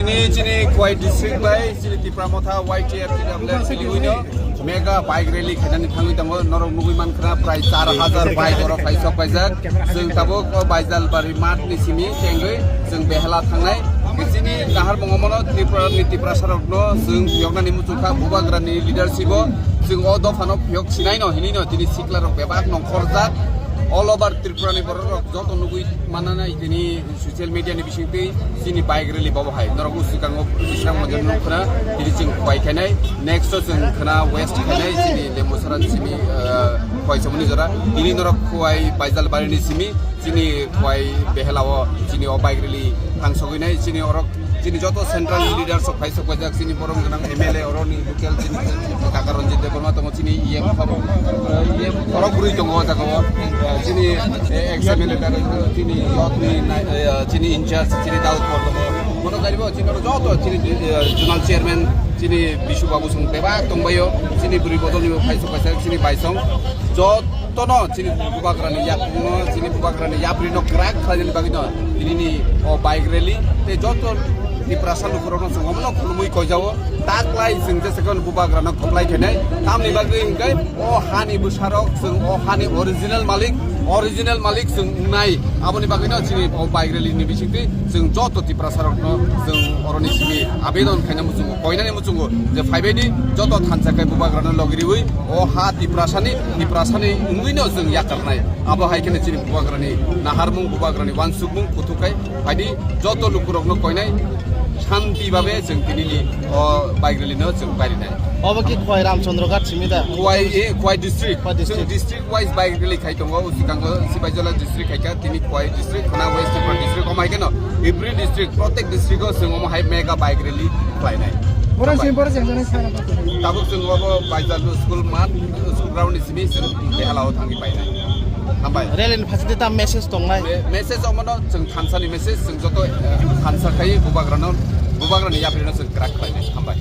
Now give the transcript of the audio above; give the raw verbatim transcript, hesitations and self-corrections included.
Chini, chini Khowai district bai, chini Tipra Motha Y T F T W F miliwi no mega bike rally khainani thangwi tongo. Norok nugwi mankha prai char hajar bike oro phai sok paijak. Chwng tabuk o Baijalbari math ni simi chengwi chwng behela thangnai. Chini nahar mongomono Tripura ni Tiprasa rokno chwng yoknani muchungkha, bubagrani leadership o chwng o dophano phiyok sinai no hinwi no tini sikla rok bebak nongkhorjak. All over Tripura ni borok rok joto nugwi mananai tini social media ni bisingtwi chini bike rally bobo hai. Norok swkango Bisram Mandir nung khna, tini chwng Khowai khainai, next o chwng khna West khainai, chini Lembusara ni simi, eh, Khowai samani jora. Tini norok Khowai Baijalbari ni simi, chini Khowai Behelao, chini o bike rally thangsogwi nai, chini orok, chini joto central leaders rok phai sok paijak, chini borom gwnang M L A oroni local chini kaka Ranjit Debbarma tongo, chini E M khorok, E M khorok bwrwi tongo o jaga o. Eh, chini, eh, ex M L A tare, chini youth ni nai-, eh, chini in charge, chini Daud Kor tongo. Bono gari bo chini oro joto chini, eh, zonal chairman, chini Bisu Babu song bebak tongbaio, chini bwrwi bodol ni bo phai sok paijak, chini baisong. Jotono chini bubagrani yakungno, chini bubagrani yaprino kwrak khlainani bagwino tinini o bike rally tei joto Tiprasa lukurokno chwng omono khulumwi koijao. Taklai chwng jesa khe bubagrano kwplai khainai. Tamni bagwi hinkhe o hani bwsarok chwng o hani original malik, original malik chwng wngnai. Aboni bagwino chini o bike rally ni bisingtwi chwng joto Tiprasa rokno chwng oroni simi abedon khaina muchungo, koinani muchungo je phaibaini joto thansa khe bubagrano logiriwi o ha Tiprasani, Tiprasani wngwino chwng yakarnai. Abo hai kheno chini bubagrani naharmung, bubagrani wansukmung kuthuk khai phaidi joto lukurokno koinai shanti babe chwng tinini o bike rally no chwng bairinai. Obo ki Khowai Ramchandra Ghat simi da? Khowai, eh, Khowai district. Khowai district. Chwng district wise bike rally khai tongo, o sikango Sipaijala district khai kha, tini Khowai district, khana West Tripura district, omo hai kheno every district, protek district o chwng omo hai mega bike rally khlainai. Borok si, borok jeng jani sana. Tabuk chwng obo Baijal school mat, school ground ni simi chwng Behelao thangwi painai. Hambai. Rally ni phasidi ta message tongnai? Me-, message omono chwng thansa ni message, chwng joto, eh, thansa khai bubagrano, bubagrani yaprino chwng kwrak khlainai. Hambai.